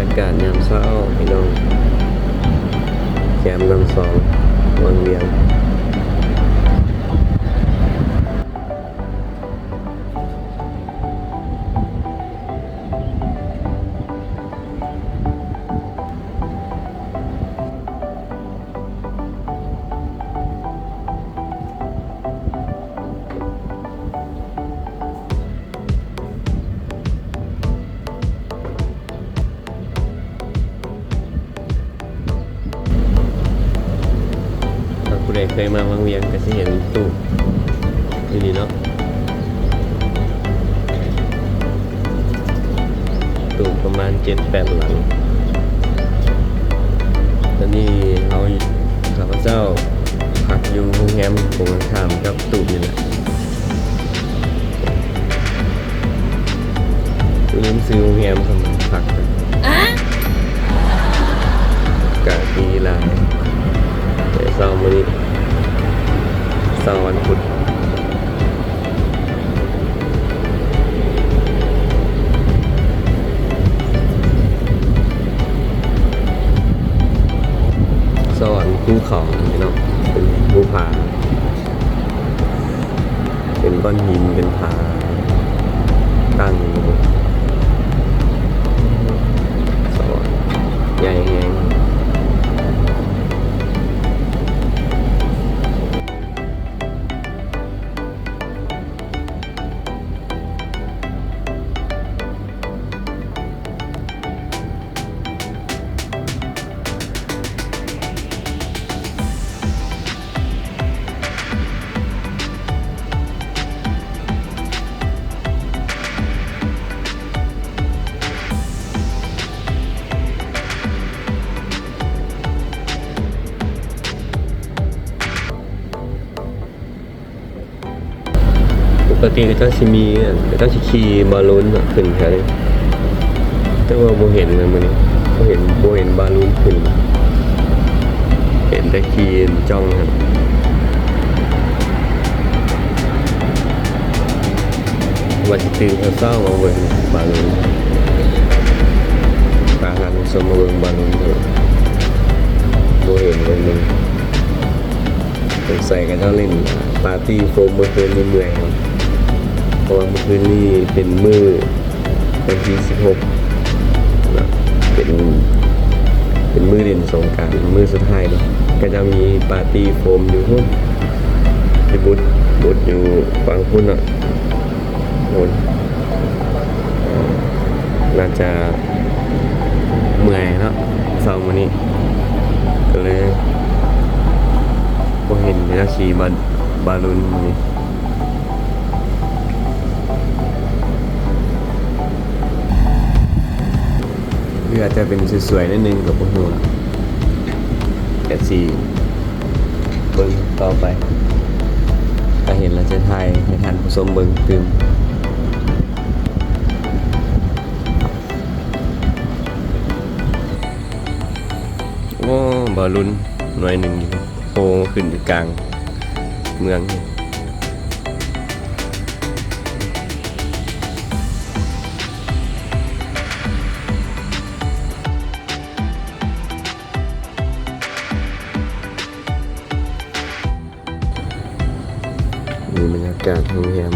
ອາກາດຍາມເຊົ້າພີ່ນ້ອງ ແຄມນ້ຳຊອງ ວັງວຽງ. ຖ້າຜູ້ໃດເຄີຍມາວັງວຽງກໍຊິເຫັນຕູບຢູ່ນີ້ເນາະ ຕູບປະມານເຈັດແປດຫຼັງ. ຕອນນີ້ເຮົາ ຂ້າພະເຈົ້າພັກຢູ່ໂຮງແຮມກົງກັນຂ້າມກັບຕູບນີ້ແຫຼະ. ລືມຊື່ໂຮງແຮມ ພັກ ອາ ກະດີຫຼາຍ ແຕ່ເຊົ້າມື້ນີ້ ເຊົ້າວັນພຸດ. ສະຫວັນພູເຂົາພີ່ນ້ອງ ເປັນພູຜາ ເປັນກ້ອນຫີນ ເປັນຜາຕັ້ງຢູ່. ສະຫວັນໃຫຍ່ແຮງ. ປົກກະຕິເຂົາເຈົ້າຊິມີ ເຂົາເຈົ້າຊິຂີ່ບາລູນຂຶ້ນແຖວນີ້ ແຕ່ວ່າບໍ່ເຫັນເລີຍມື້ນີ້ ບໍ່ເຫັນ ບໍ່ເຫັນບາລູນຂຶ້ນ ເຫັນແຕ່ຂີ່ຈ້ອງຫັ້ນ. ວ່າຊິຕື່ນເຊົ້າໆມາເບິ່ງບາລູນ ພາທ່ານຜູ້ຊົມມາເບິ່ງບາລູນ ບໍ່ເຫັນເລີຍມື້ນີ້. ສົງໄສເຂົາເຈົ້າຫຼິ້ນປາຕີ້ໂຟມມື້ຄືນນີ້ເມື່ອຍເນາະ ເພາະວ່າມື້ຄືນນີ້ເປັນມື້ວັນທີສິບຫົກເນາະ ເປັນ ເປັນມື້ຫຼິ້ນສົງການມື້ສຸດທ້າຍເນາະ ເຂົາເຈົ້າມີປາຕີ້ໂຟມຢູ່ພຸ້ນ ຢູ່ບຸດ ບຸດຢູ່ຝັ່ງພຸ້ນເນາະ. ໂອ້ຍ ໜ້າຈະເມື່ອຍເນາະ ເຊົ້າມື້ນີ້ ກໍເລີຍບໍ່ເຫັນເຂົາເຈົ້າຂີ່ບາ ບາລູນມື້ນີ້ ຫຼືອາດຈະເປັນສວຍໆໜ້ອຍໜຶ່ງກໍບໍ່ຮູ້ ແຕ່ຊິ ເບິ່ງຕໍ່ໄປ ຖ້າເຫັນແລ້ວຈະຖ່າຍໃຫ້ທ່ານຜູ້ຊົມເບິ່ງຕື່ມ. ໂອ້ ບາລູນໜ່ວຍໜຶ່ງໂຜມາຂຶ້ນຢູ່ກາງເມືອງ. ນີ້ບັນຍາກາດໂຮງແຮມ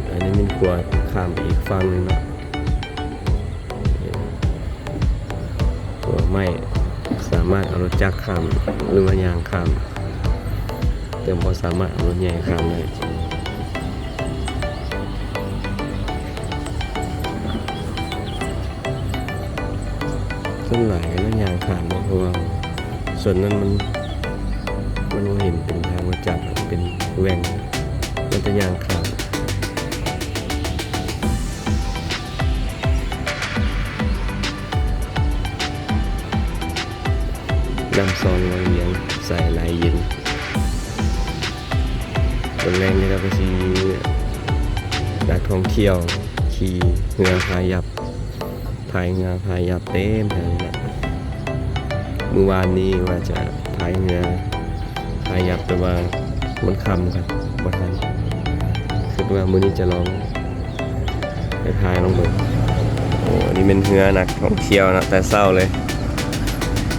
ອັນນີ້ແມ່ນຂົວຂ້າມໄປອີກຝັ່ງໜຶ່ງເນາະ. ຂົວໄມ້ສາມາດເອົາລົດຈັກຂ້າມ ຫຼືວ່າຍ່າງຂ້າມ ແຕ່ບໍ່ສາມາດເອົາລົດໃຫຍ່ຂ້າມໄດ້. ສ່ວນຫຼາຍກໍຍັງຍ່າງຂ້າມເນາະ ເພາະວ່າສ່ວນນັ້ນມັນ ມັນບໍ່ເຫັນເປັນທາງລົດຈັກ ເປັນແຫວ່ງ ມີແຕ່ຍ່າງຂ້າມ. ນ້ຳຊອງວັງວຽງ ໃສໄຫຼເຢັນ. ຕອນແລງນີ້ລາວກໍຊິມີນັກທ່ອງທ່ຽວຂີ່ເຮືອພາຍັບ ພາຍເຮືອພາຍັບເຕັມແຖວນີ້ແຫຼະ. ມື້ວານນີ້ວ່າຈະ ພາຍເຮືອພາຍຍັບ ແຕ່ວ່າມັນຄ່ຳກ່ອນ ບໍ່ທັນ. ຄິດວ່າມື້ນີ້ຈະລອງໄປພາຍລອງເບິ່ງ. ໂອ້ ອັນນີ້ແມ່ນເຮືອນັກທ່ອງທ່ຽວເນາະ ແຕ່ເຊົ້າເລີຍ.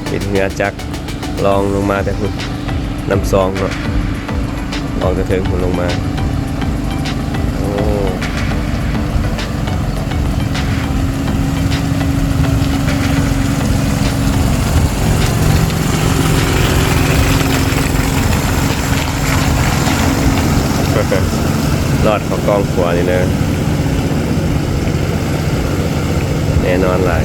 ເປັນເຮືອຈັກລ່ອງລົງມາແຕ່ພຸ້ນ ນ້ຳຊອງເນາະ. ອອກຈາກເທິງພຸ້ນລົງມາ. ໂອ້ ລອດເຂົ້າກ້ອງຂົວນີ້ເດີ ແນ່ນອນຫຼາຍ.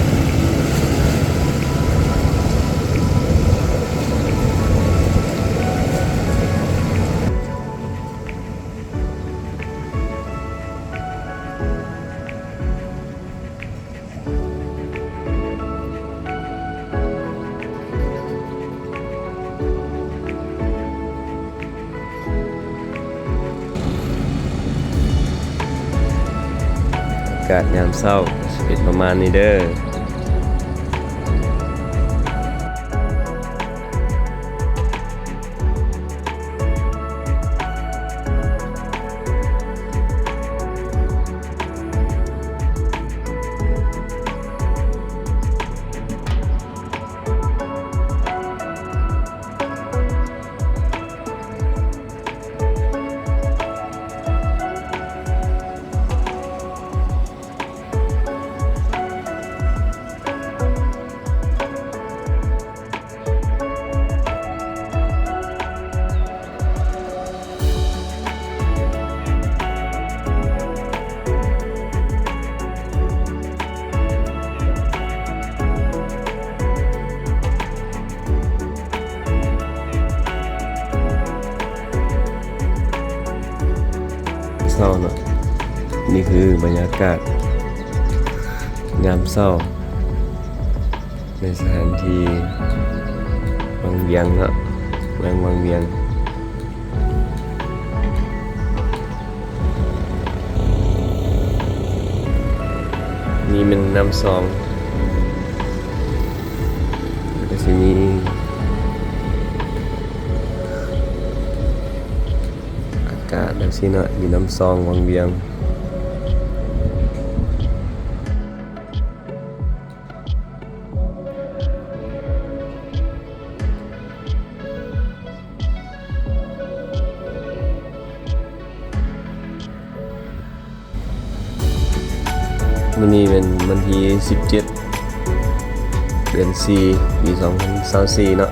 ອາກາດຍາມເຊົ້າກໍຊິເປັນປະມານນີ້ເດີ. ເຊົ້າເນາະ ນີ້ຄືບັນຍາກາດຍາມເຊົ້າ ໃນສະຖານທີ່ວັງວຽງເນາະ ເມືອງວັງວຽງ. ນີ້ແມ່ນນ້ຳຊອງ ແລ້ວກໍຊິມີອາກາດຈັ່ງຊີ້ເນາະ ຢູ່ນ້ຳຊອງວັງວຽງ. ມື້ນີ້ແມ່ນວັນທີສິບເຈັດ ເດືອນສີ່ ປີສອງພັນຊາວສີ່ເນາະ.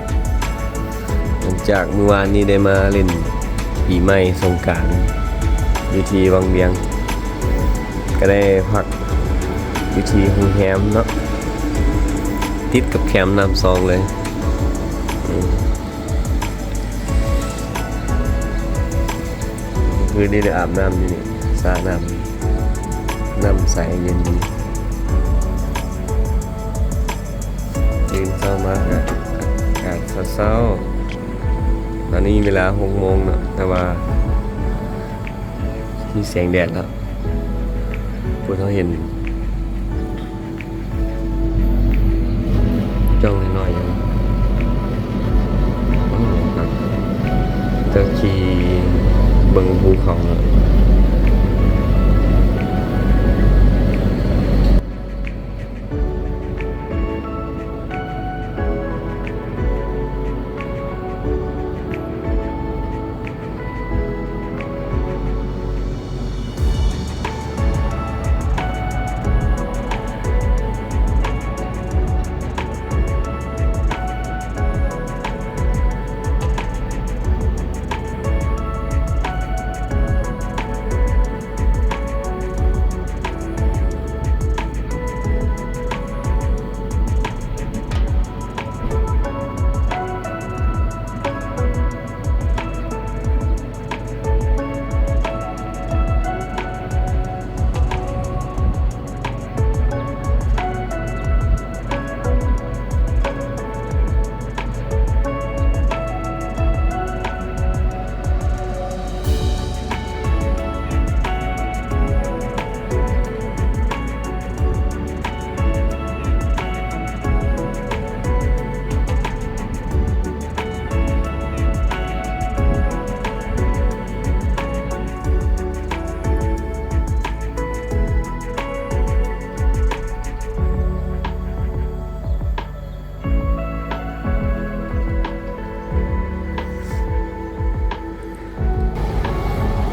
ຫຼັງຈາກມື້ວານນີ້ໄດ້ມາຫຼິ້ນປີໃໝ່ສົງການຢູ່ທີ່ວັງວຽງ ກໍໄດ້ພັກຢູ່ທີ່ໂຮງແຮມເນາະ ຕິດກັບແຄມນ້ຳຊອງເລີຍ. ອືມ ຄືໄດ້ອາບນ້ຳຢູ່ນີ້ ສະນ້ຳ ນ້ຳໃສເຢັນດີ. ຕື່ນເຊົ້າມາກໍອາກາດເຊົ້າໆ ຕອນນີ້ເວລາຫົກໂມງເນາະ ແຕ່ວ່າມີແສງແດດແລ້ວ ພຸ້ນເຮົາເຫັນ ຈ້ອງນ້ອຍໆ ເຈົ້າຂີ່ເບິ່ງພູເຂົາເນາະ. ເ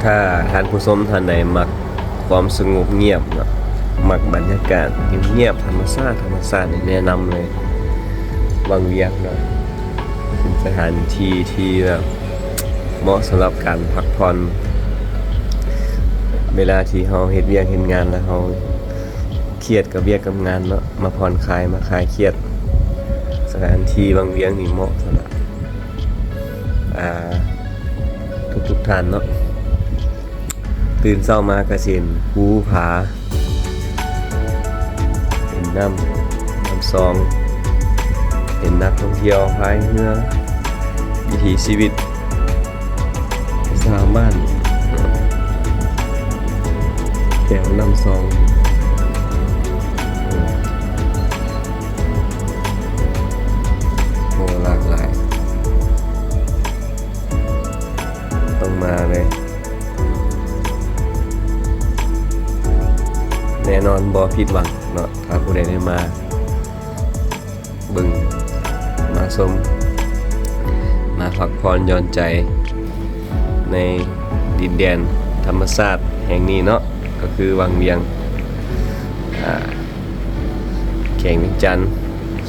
ຖ້າທ່ານຜູ້ຊົມທ່ານໃດມັກຄວາມສະຫງົບງຽບເນາະ, ມັກບັນຍາກາດງຽບໆ ທຳມະຊາດ ທຳມະຊາດນີ້ແນະນຳເລີຍ ວັງວຽງເນາະ, ເປັນສະຖານທີ່ທີ່ແບບເໝາະສຳລັບການພັກຜ່ອນ ເວລາທີ່ເຮົາເຮັດວຽກເຮັດງານແລ້ວເຮົາ ຄຽດກັບວຽກກັບງານເນາະ, ມາຜ່ອນຄາຍ ມາຄາຍຄຽດ. ສະຖານທີ່ວັງວຽງນີ້ເໝາະສຳລັບ ອ່າ ທຸກໆທ່ານເນາະ. ຕື່ນເຊົ້າມາກະຊິເຫັນພູຜາ ເຫັນນ້ຳ ນ້ຳຊອງ ເຫັນນັກທ່ອງທ່ຽວພາຍເຮືອ ວິຖີຊີວິດ ຊາວບ້ານແຖວນ້ຳຊອງ ໂອ້ ຫຼາກຫຼາຍ ຕ້ອງມາເລີຍ ແນ່ນອນບໍ່ຜິດຫວັງເນາະ ຖ້າຜູ້ໃດໄດ້ມາ ເບິ່ງ ມາຊົມ ມາພັກຜ່ອນຢ່ອນໃຈໃນດິນແດນທຳມະຊາດແຫ່ງນີ້ເນາະ ກໍຄືວັງວຽງ ອ່າ ແຂວງວຽງຈັນ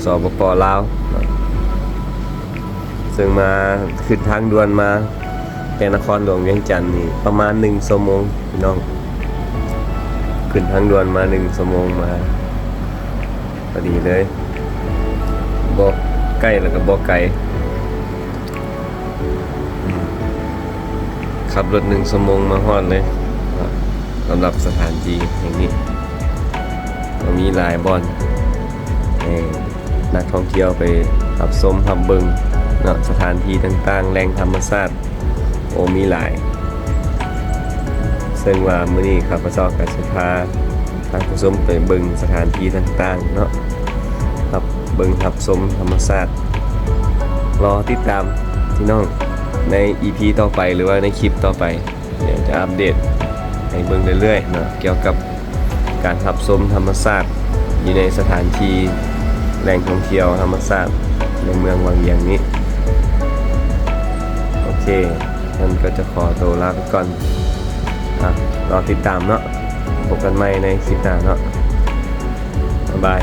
ສປປ ລາວເນາະ. ເຊິ່ງມາ ຂຶ້ນທາງດ່ວນມາແຕ່ນະຄອນຫຼວງວຽງຈັນນີ້ປະມານໜຶ່ງຊົ່ວໂມງພີ່ນ້ອງ, ຂຶ້ນທາງດ່ວນມາໜຶ່ງຊົ່ວໂມງມາ ພໍດີເລີຍ ບໍ່ໃກ້ແລ້ວກໍບໍ່ໄກ ອືມ ຂັບລົດໜຶ່ງຊົ່ວໂມງມາຮອດເລີຍ ສຳລັບສະຖານທີ່ແຫ່ງນີ້ ກໍມີຫຼາຍບ່ອນໃຫ້ນັກທ່ອງທ່ຽວໄປຮັບຊົມຮັບເບິ່ງເນາະ ສະຖານທີ່ຕ່າງໆ ແຫຼ່ງທຳມະຊາດ ໂອ້ ມີຫຼາຍ. ເຊິ່ງວ່າມື້ນີ້ຂ້າພະເຈົ້າກໍຊິພາທ່ານຜູ້ຊົມໄປເບິ່ງສະຖານທີ່ຕ່າງໆເນາະ, ຮັບເບິ່ງຮັບຊົມທຳມະຊາດ. ລໍຕິດຕາມພີ່ນ້ອງໃນອີພີຕໍ່ໄປ ຫຼືວ່າໃນຄລິບຕໍ່ໄປ ດຽວຈະອັບເດດໃຫ້ເບິ່ງເລື້ອຍໆເນາະ ກ່ຽວກັບ ການຮັບຊົມທຳມະຊາດຢູ່ໃນສະຖານທີ່ແຫຼ່ງທ່ອງທ່ຽວທຳມະຊາດໃນເມືອງວັງວຽງນີ້. ໂອເຄ ຊັ້ນກໍຈະຂໍໂຕລາໄປກ່ອນ ອ່ະ ລໍຕິດຕາມເນາະ, ພົບກັນໃໝ່ໃນຄລິບໜ້າເນາະ, ບາຍບາຍ.